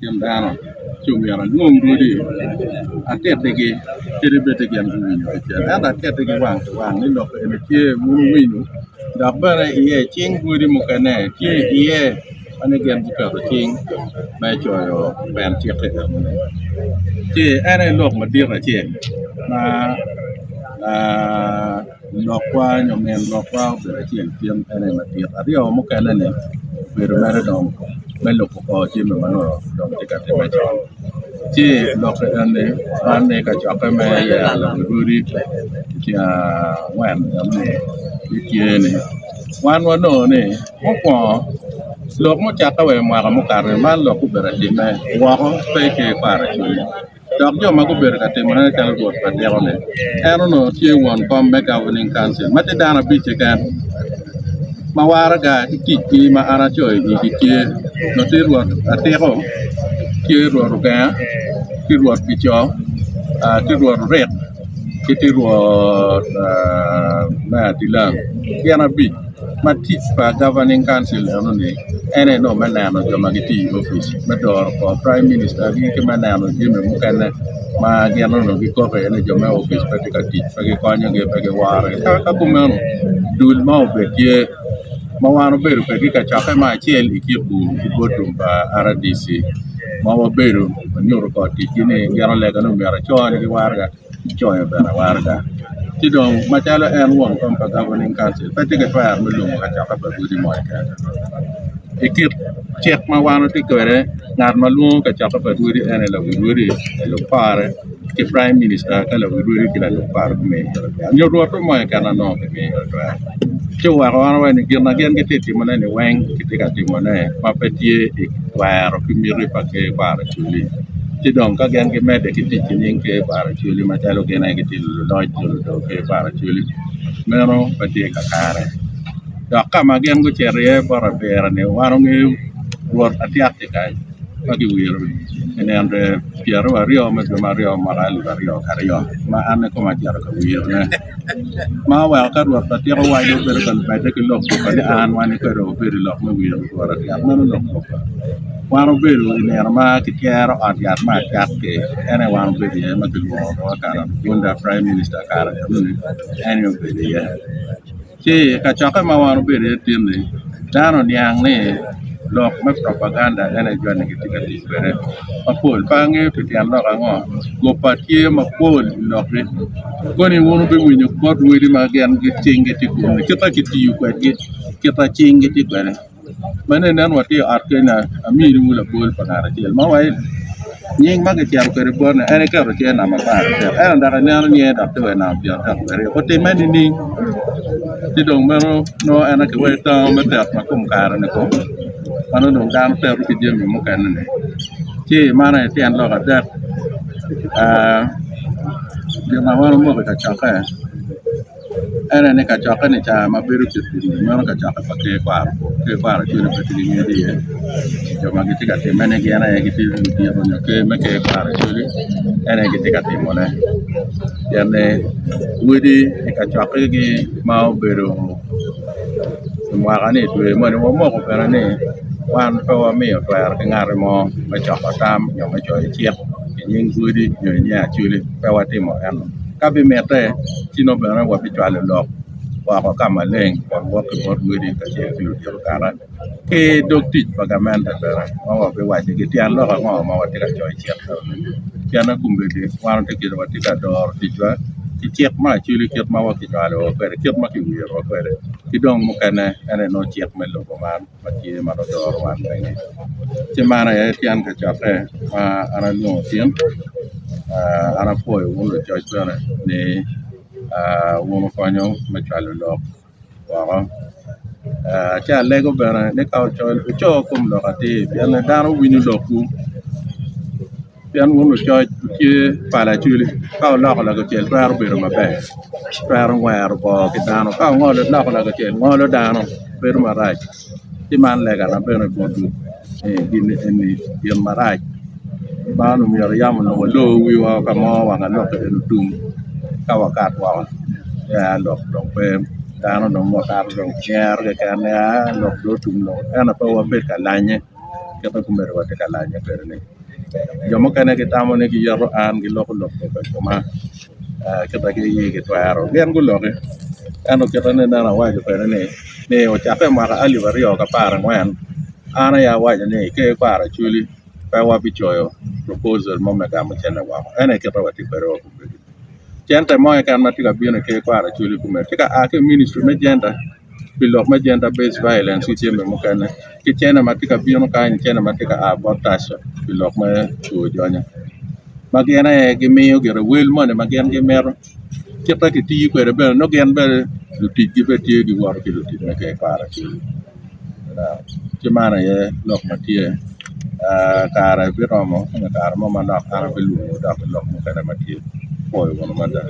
kin dano ci omyero alwong rwodi atittigi kadi bed ni gin guwinyo kicel ento atittigi wang ki wang ni lok eni tye wun wuwinyo dok bene iye cing rwodi mukene tye iye ma ni gin guketo cing me coyo pen cikke enoni ci en aye lok madit acel ma Lokwa nyo min lokwa obedo acel pien en aye madit aryo mukene-ni obedo mere dong me lubo kor jami ma nongo dong tye ka timme con ci lok eni man ni kacokke me yero lurudi ceng angwen enoni gitye-ni wan wanongo ni mukwongo lok mucakke wa i mwaka mukato-ni man lok obedo atimme woko pe ki paro cwiny. Dok jo ma gubedo ka timone calo rwot pa tiko-ni, en onongo tye won kom me Governing Council ma tye dano abic keken ma waraga ki ticgi ma an acoyo i igi tye, onongo tye rwot Atiko, tye rwot Ogenga, tye rwot Kico, tye rwot Orik ki tye rwot me Adilang gin abic. Ma tic pa Governing Council enoni en aye nongo me neno jo ma gitye i opic me doro kor prime minister gi ki me neno jami mukene ma gin onongo gikoko iye ni jo me opic pe tye ka tic pe gikonyogi pe giworogi ka kumeno dul mo obed tye ma wan obedo kwedgi i kacokke mo acel i Kitgum ki boardroom pa RDC ma wabedo wanyuto kor ticgi ni gin olega ni myero econigi waraga. coyo bene waraga ci dong macalo en won kom pa governing council pe tye ki twero me lwongo kacokke pa gudi mo keken i kit cik ma wan watye kwede ngat ma lwongo kacokke pa rwodi en aye lawi rwodi lalub kore ki prime minister ka lawi rwodi ki lalub kore gumiyo ite twero nyo rwot mo keken ma nongo kimiyo ite twero ci oweko wan wawaco ni gin ma gin gitye ka timone ni weng gitye ka timone ma pe tye i twero ki miti pa ker pa Acholi. Ci dong ka gin gimedde ki tic ki nying Ker pa Acholi macalo gin aye gitye luloc nyo ludong Ker pa Acholi, meno pe tye kakare. Dok ka ma gin gucito iye bot abira-ni wan wangeyo Rwot Atiak tye kany ma kiwiro i nino pyeraryo me dwe me aryo mwaka alip 2002 ma an kikome acito ka wirone. Ma oweko ka Rwot Atyeko waco bedo ka medde ki lok goba ni an wan kwede wabedo i lok me wiro Rwot Atyek meno lok goba. Wan obedo i nino ma kityero ot yat me Atyek-ki en aye wan obedo iye ma kilwongo wa Uganda Prime Minister kare enoni en aye obedo iye. Ci i kacokke ma wan obedo iye tin-ni dano oniang ni lok me propaganda en aye joni gitye ka tic kwede mapol pe angeyo pi tyen lok ango goba tye mapol i lokgi koni wun wubiwinyo bot wadi ma gin cinggi tye kunu kit ma kitiyo kwedgi kit ma cinggi tye kwede. Ma nen watye i ot kenya aminiwu labol pa ngat acel ma waci nying ma kicito kwede bote ni en eketo cinge namba 13 ento dok ineno nyinge dok tye wa i namba 32 otimme nining ci dong meno nongo en aye kiwaco tango me tet ma kom kare-ni ko ma nongo dong dano teto ki jami mukene-ni ci man aye tyen lok adek gin ma wan wamoko i kacokke. En aye ni kacokke ni ca ma bedo kit tuko meno kacokke pa ker kwaro ker kwaro acel pe tye ki ngec iye jo ma gitye ka timme ni gin aye gitye ludito nyo ker me ker kwaro acoli en aye gitye ka timone pien ni wedi i kacokkegi ma obedo i mwaka ni dwe moni wamoko bene ni wan pe wamiyo twero ki ngat mo me coko tam nyo me coyo cik i nying wedi nyo i nying acoli pe watimo eno. Ka bimitte, ci nongo bene wabicwalo lok woko ka maleng kun wok ki bot wadi kacel ki ludito kaka ki dog tic pa gamente bene ma wabiwacigi tyen lok ango ma watye ka coyo cik eni pien kombeddi wan watye ka doro ticwa ki cik me acwali kit ma kinywalowa kwede kit ma kiwirowa kwede ki dong mukene en aye nongo cik me lobo man. ma tye ma odoro wan weng ci man aye tyen kacokke ma an alwongo tin an apwoyo wun lucoc bene ni wun wukonyo me cwalo lok woko ci alego bene ni ka wuco kom lok atir pien ni dano winyo lokwu pien wun lucoc wutye pala acwali ka wuloko lakucel twero bedo maber twero ngwero bor ki dano ka wuloko lakucel ngolo dano bedo marac ci man legana bene botwu ni gin eni gin marac man omyero yam onongo walor wiwa ka mo wang alokke eni otum ka wakat woko aa lok dong pe dano dong wakato dong nyero keken ni aa lok dong otum ento pe wabed ka lanye. Kit ma komedi watye ka lanye kwede ni jo mukene gitamo ni giyeto an giloko lok i koma kit ma giye gitwero gin guloki ento kit ma nene awaco kwede ni ni ocakke i mwaka alip aryo ki aparangwen an aye awaco ni ker kwaro Acholi pe wabicoyo proposal mo me gamo cente woko en aye kit ma watye kwede wa kombeddi cente mo keken ma tye ka bino i ker kwaro Acholi kome tye ka a ki i ministry me gender pi lok me gender based violence ki jami mukene ki cene ma tye ka bino kany cene ma tye ka a bot TASO pi lok me two jonyo ma gin aye gimiyo gire wel moni ma gin gimito kit ma kitiyo kwede bene nongo gin bene luticgi bene tye giwoto ki lutic me ker kwaro acel ci man aye lok ma tye kare biromo nyo kare mo manok an abilwongo dok lok mukene ma tye apwoyo wunu mada.